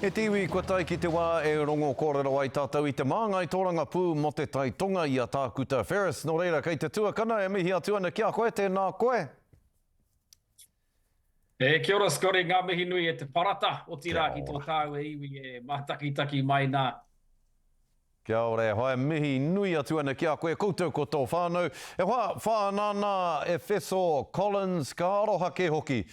E te iwi, kua tae ki te wā e rongo kōrero ai tātou i te māngai tōrangapū mō te Tai Tonga i a Tākuta Ferris. Nō reira, kei te tuakana e mihi atu ana ki a koe, tēnā koe. E, kia ora Scotty, ngā mihi nui e te parata, otirā ki tō tāua iwi e mātakitaki mai nā. Kia ora e hoa, e mihi nui atu ana ki a koe, koutou ko tō whānau. E hoa, whānānā e Wheso Collins, ka aroha kē hoki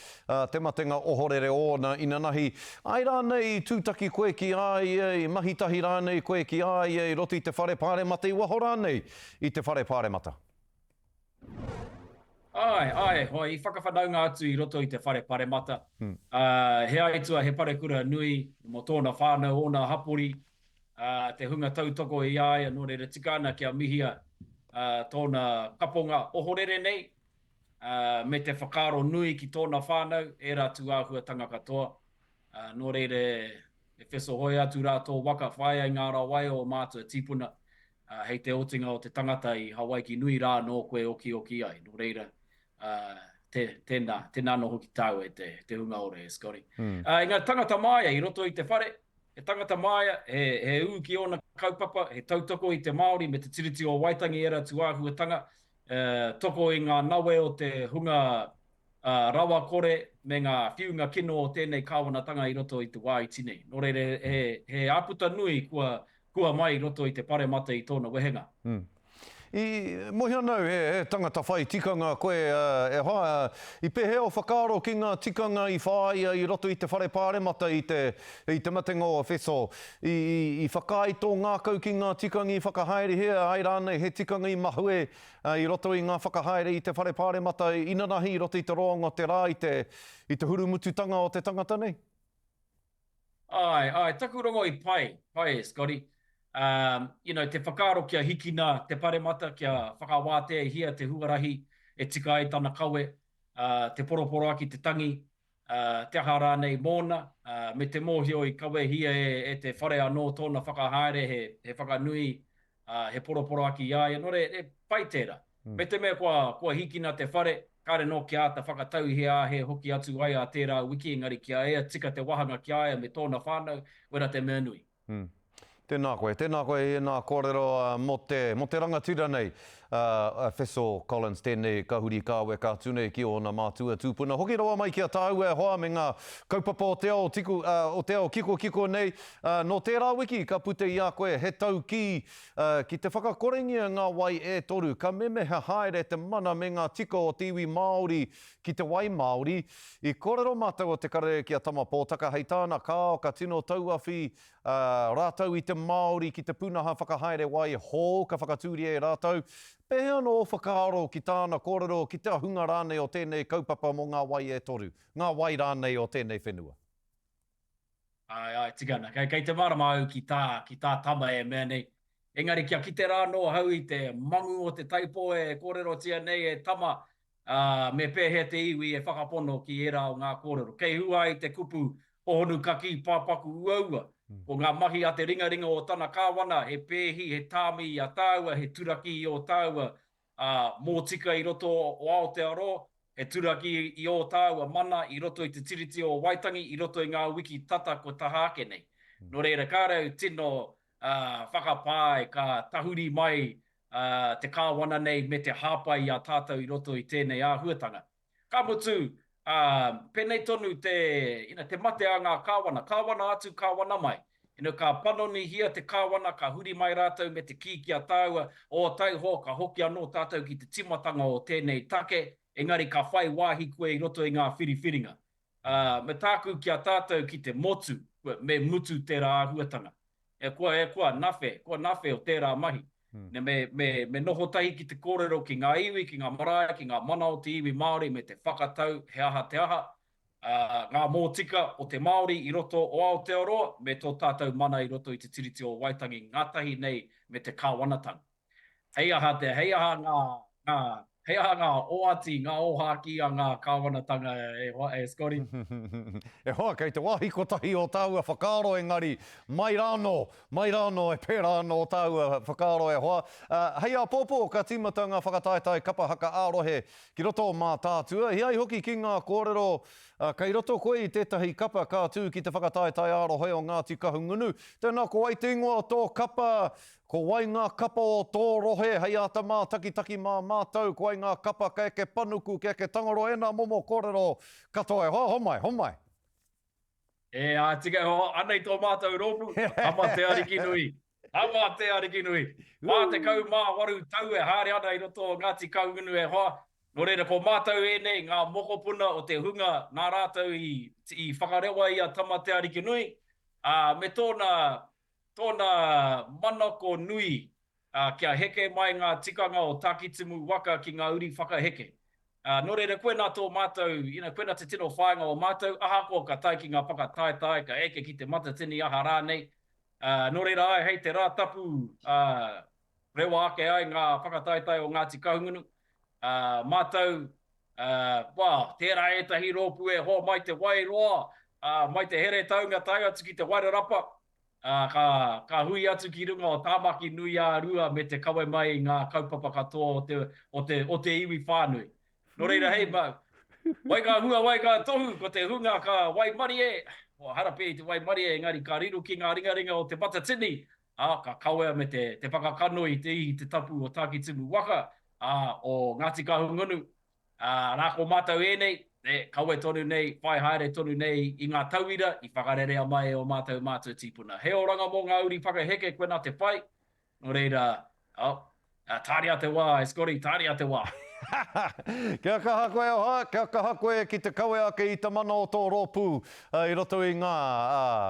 te matenga ohorere ōna inanahi. Āe rānei i tūtaki koe ki a ia, i mahi tahi rānei koe ki a ia i roto i te whare pāremata, i waho rānei i te whare pāremata? Āe, āe, hoa, i whakawhanaunga atu i roto i te whare paremata. He aitua, he parekura nui mō tōna whānau, ōna hapori, te hunga tautoko i a ia, nō reira tika ana kia mihia tōna kaponga ohorere nei, me te whakaaro nui ki tōna whānau, ērā tūāhuatanga katoa. Nō reira e whesohoe atu rā tō waka, whāia i ngā rawae o mātua tīpuna, hei te otinga o te tangata i Hawaiki nui rā anō koe okioki ai. Nō reira, tēnā, tēnā anō hoki tāua e te, te hunga ora e Scotty. Mm. Engari tangata māia i roto i te whare, he tangata māia, he, he ū ki ōna kaupapa, he tautoko i te Māori me te Tiriti o Waitangi ērā tūāhuatanga, toko i ngā nawe o te hunga rawa kore me ngā whiunga kino o tēnei kāwanatanga i roto i te wā iti nei. Nō reira, he, he āputa nui kua hua mai i roto i te paremata i tōna wehenga. Mm. I mohi ana au he, he tangata whai tikanga koe e hoa, i pēhea o whakaaro ki ngā tikanga i whāia i roto i te whare pāremata i te, i te matenga o Efeso? I, i, i whakaae tō ngākau ki ngā tikanga i whakahaerehia, āe rānei he tikanga i mahue i roto i ngā whakahaere i te whare pāremata inanahi i roto i te roanga o te rā i te, i te hurumututanga o te tangata nei? Āe, āe, taku rongo i pai, pai e Scotty. Um, you know, te whakaaro kia hikina te paremata, kia whakawāteahia te huarahi e tika ai tana kawe, uh, te poroporoaki, te tangi, uh, te aha rānei mōna, uh, me te mōhio i kawehia e, e te whare anō tōna whakahaere he, he whakanui, uh, he poroporoaki i a ia. Nō reira, e pai tērā. Me te mea kua, kua hīkina te whare, kāre nō kia āta whakatau he āhea hoki atu ai ā tērā wiki, engari kia ea tika te wahanga ki a ia me tōna whānau, wera te mea nui. Mm. Tēnā koe, tēnā koe i ēnā kōrero mō te, mō te rangatira nei, a Wheso Collins tēnei ka huri kāweka atu nei ki ōna mātua tūpuna. Hoki rawa mai ki a tāua e hoa me ngā kaupapa o te ao tiku, o te ao kikokiko nei. Nō tērā wiki ka puta i a koe he taukī Ki te whakakorengia ngā wai e toru, ka memeha haere te mana me ngā tika o te iwi Māori ki te wai Māori. I kōrero mātou o Te Karere ki a Tama Pōtaka, hei tāna, kāo, ka tino tauawhi rātou i te Māori ki te pūnaha whakahaere wai hou ka whakatūria e rātou. Pēhea anō ō whakaaro ki tāna kōrero, ki te ahunga rānei o tēnei kaupapa mō ngā wai e toru, ngā wai rānei o tēnei whenua? Āe, āe, tika ana. Kei, kei te mārama au ki tā, ki tā Tama e mea nei. Engari kia kite rā anō ahau i te mangu o te taipō e kōrerotia nei e Tama, ā, me pēhea te iwi e whakapono ki ērā o ngā kōrero. Kei hua ai te kupu hohonu kakī pāpaku uaua. Ko ngā mahi a te ringaringa o tana kāwana, he pēhi, he tāmi i a tāua, he turaki i ō tāua ā, mōtika i roto o Aotearoa, he turaki i ō tāua mana i roto i te Tiriti o Waitangi i roto i ngā wiki tata kua taha ake nei. Nō reira, kāre au tino whakapae ka tahuri mai te kāwana nei me te hāpai i a tātou i roto i tēnei āhuatanga. Ka mutu, ā, pēnei tonu te, you know, te mate a ngā kāwana, kāwana atu, kāwana mai. You know, ka panonihia te kāwana, ka huri mai rātou me te kī ki a tāua, oh, taihoa, ka hoki anō tātou ki te tīmatanga o tēnei take, engari ka whai wāhi koe i roto i ngā whiriwhiringa. Ā, me tāku ki a tātou ki te motu, me mutu tērā āhuatanga. E kua, e kua, nawhe, kua nawhe o tērā mahi. Me, me, me, me noho tahi ki te kōrero ki ngā iwi, ki ngā marae, ki ngā mana o te iwi Māori me te whakatau he aha te aha, ā, ngā mōtika o te Māori i roto o Aotearoa me tō tātou mana i roto i te Tiriti o Waitangi ngātahi nei me te kāwanatanga. Hei aha te, hei aha ngā, ngā, hei aha ngā oati, ngā ōhākī a ngā kāwanatanga e hoa, e Scotty? E hoa, kei te wāhi kotahi o tāua whakaaro engari, mai rānō, mai rānō e pērā ana ō tāua whakaaro e hoa. Hei āpōpō ka tīmata ngā whakataetae kapa haka ā-rohe ki roto o Mātaatua, i ai hoki ki ngā kōrero. Kei roto koe i tētahi kapa ka tū ki te whakataetae ā-rohe o Ngāti Kahungunu. Tēnā, ko wai te ingoa o tō kapa? Ko wai ngā kapa o tō rohe hei āta mātakitaki mā mātou? Ko wai ngā kapa ka eke panuku, ka eke tangaro, ēnā momo kōrero katoa e hoa, homai, homai. E, ā, tika e hoa, anei tō mātou rōpū, Tama Te Arikinui. Tama Te Arikinui. 48 tau e haere ana i roto o Ngāti Kahungunu e hoa, nō reira ko mātou ēnei ngā mokopuna o te hunga nā rātou i, i whakarewa i a Tama Te Arikinui, ā, me tōna, tōna manako nui ā, kia heke mai ngā tikanga o Tākitimu waka ki ngā uri whakaheke. Ā, nō reira, koinā tō mātou, you know, koinā te tino whāinga o mātou, ahakoa ka tae ki ngā whakataetae, ka eke ki te Matatini aha rānei, ā, nō reira āe, hei te Rā Tapu, ā, rewa ake ai ngā whakataetae o Ngāti Kahungunu, ā, mātou, ā, well, tērā ētahi rōpū e hoa mai te Wairoa, ā, mai te Heretaunga tae atu ki te Wairarapa, ā, ka, ka hui atu ki runga o Tāmaki nui-ā-Rua me te kawe mai i ngā kaupapa katoa o te, o te, o te iwi whānui. Nō reira, hei, ma, wai ngā hua, wai ngā tohu, ko te hunga ka waimarie, well, hara pea i te waimarie, engari ka riro ki ngā ringaringa o Te Matatini, ā, ka kawea me te, te whakakano i te ihi, te tapu o Tākitimu waka, ā, o Ngāti Kahungunu, Ā, rā ko mātou ēnei, e kawe tonu nei, whai haere tonu nei i ngā tauira i whakarerea mai e ō mātou mātua tīpuna. He oranga mō ngā uri whakaheke koinā te whai, nō reira, oh, tāria te wā, e Scotty, tāria te wā. Kia kaha koe oha, kia kaha koe ki te kawe ake i te mana o tō rōpū i roto i ngā,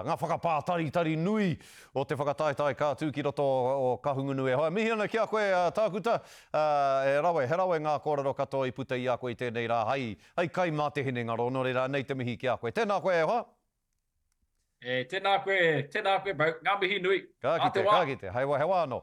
ngā whakapātaritari nui o te whakataetae ka tū ki roto o Kahungunu e hoa. Mihi ana ki a koe, Tākuta. Ā, e rawe, he rawe ngā kōrero katoa i puta i a koe i tēnei rā hei, hei kai mā te hinengaro, nō reira anei te mihi ki a koe. Tēnā koe e hoa! E, tēnā koe, tēnā koe bro, ngā mihi nui. Ka Ā te kite, wā. ka kite, hei wā, he wā anō.